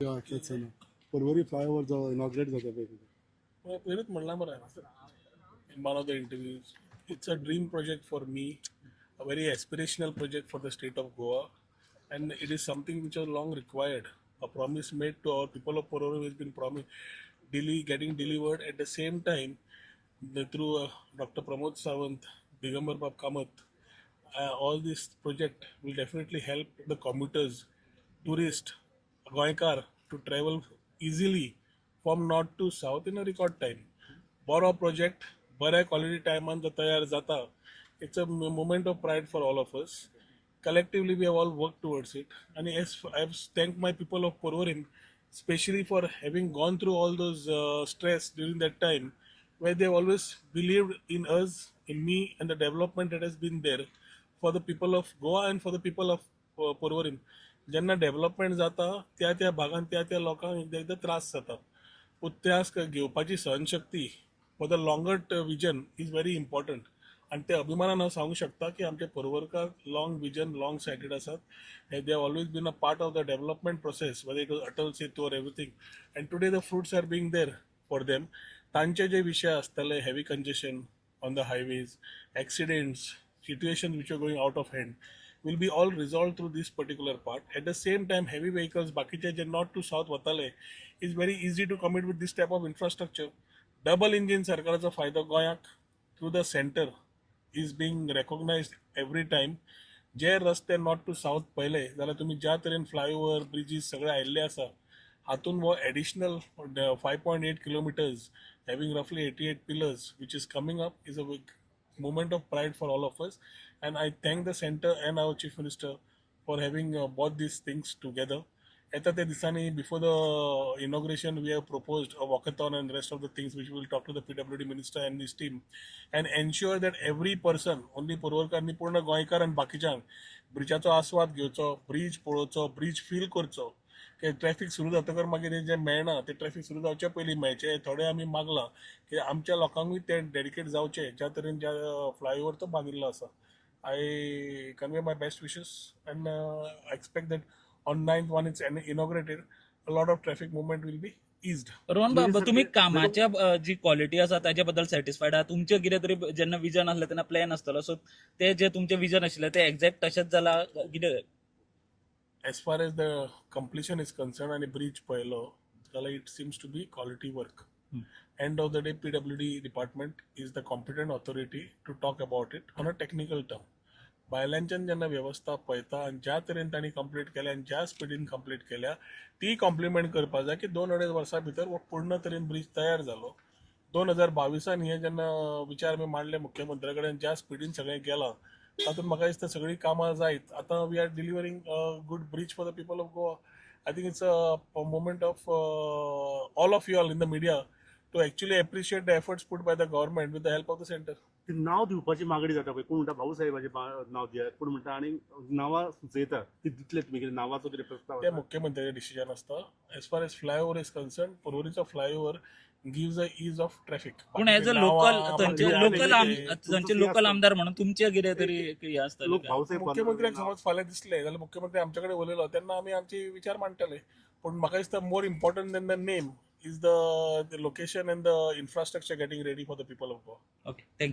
तेच ना पर्वरी फ्लायओवर जो इनॉग्रेट जाता पळय. पयरूच म्हणलां मरे in one of the interviews. It's a dream project for me, a very aspirational project for the state of Goa, and it is something which was long required. A promise made to our people of Porvorim has been promised, getting delivered. At the same time, through Dr. Pramod Sawant, Digambar Bab Kamath, all this project will definitely help the commuters, tourists, Goenkar to travel easily from north to south in a record time. बरो project बऱ्या quality टायमान जो तयार जाता, it's a moment of pride for all of us. Collectively, we have all worked towards it, and yes, I have thank my people of Porvorim especially for having gone through all those stress during that time, where they always believed in us, in me, and the development that has been there for the people of Goa and for the people of Porvorim. जेन्ना development जाता, त्या त्या भागान त्या त्या लोकांक एकदां एकदां त्रास जाता, पूण त्रास घेवपाची सहनशक्ती for the longer vision is very important. आनी ते अभिमानान हांव सांगूंक शकता की आमचे पर्वरकार लॉंग विजन, लॉंग सायटेड आसात. They have always been a part of the development process, whether it was Atal Setu or everything, and today the fruits are being there for them. तांचे जे विशय आसताले, heavy congestion on the highways, accidents, situation which are going out of hand, will be all resolved through this particular part. At the same time, heavy vehicles, बाकीचे जे north to south वताले, is very easy to commute with this type of infrastructure. Double engine सरकाराचो फायदो गोंयाक through the center is being recognized every time. जे रस्ते north two south पळयले जाल्यार तुमी ज्या तरेन फ्लायओवर, ब्रिजीस सगळे आयिल्ले आसा, हातून हो additional 5.8 kilometers having roughly 88 pillars which is coming up is a big moment of pride for all of us, and I thank the center and our Chief Minister for having brought these things together. येता त्या दिसांनी, before the inauguration, we have proposed a walkathon and rest of the things, which we'll talk to the PWD minister and his team and ensure that every person, only पर्वरकार न्ही, पूर्ण गोंयकार आनी बाकीच्यांक ब्रिजाचो आस्वाद घेवचो, bridge पळोवचो, bridge feel करचो, की traffic सुरू जातकर मागीर जें मेळना तें ट्रॅफिक सुरू जावचे पयलीं मेळचें. थोडें आमी मागलां की आमच्या लोकांकूय तें डेडिकेट जावचें, ज्या तरेन ज्या फ्लायओवर तो बांदिल्लो आसा. I convey my best wishes and expect that on 9th, when it's inaugurated, a lot of traffic movement will be eased. Rohan बाब, तुम्ही कामाच्या जी क्वालिटी आसा ताजे बद्दल सॅटिस्फायड आहा? तुमचें कितें तरी जेन्ना विजन आसलें तेन्ना प्लॅन आसतलो, सो ते जे तुमचें विजन आशिल्लें ते एक्झॅक्ट तशेंच जाला कितें? As far as the completion is concerned आणि ब्रिज पळयलो जाल्यार, it seems to be quality work. End of the day, PWD department is the competent authority to talk about it on a technical term. भायल्याच्यान जेन्ना वेवस्था पळयता आनी ज्या तरेन तांणी कंप्लीट केल्या आनी ज्या स्पिडीन कंप्लीट केल्या, ती कॉम्प्लिमेंट करपा जाय की 2-2.5 वर्सां भितर हो पूर्ण तरेन ब्रिज तयार जालो. 2022न हे जेन्ना विचार आमी मांडले मुख्यमंत्र्या कडेन, ज्या स्पिडीन सगळें गेलां तातूंत म्हाका दिसता सगळीं कामां जायत आतां we are delivering a good bridge for the people of Goa. I think it's a moment of all of you all in the media to actually appreciate the efforts put by the government with the help of the center. ती नाव दिवपाची मागणी जाता पळय, कोण म्हणटा भाऊसाहेबाचें नाव दियात, कोण म्हणटा आनी नांवां सुचयता, ती दितले तुमी कितें नांवाचो कितें प्रस्ताव ते आसा? मुख्यमंत्र्याचे डिसिजन आसता. As far as flyover is concerned, पर्वरीचो flyover gives a ease of traffic. पूण एज अ लोकल, थंयचे लोकल, थंयचे लोकल आमदार म्हणून तुमचे कितें तरी हे आसतलें. लोक भाऊसाहेब मुख्यमंत्र्याक समज फाल्यां दिसले जाल्यार, मुख्यमंत्री आमचे कडेन उलयलो तेन्ना आमी आमचे विचार मांडटले. पूण म्हाका दिसता more important than the name is the location and the infrastructure getting ready for the people of Goa. Okay, thank you.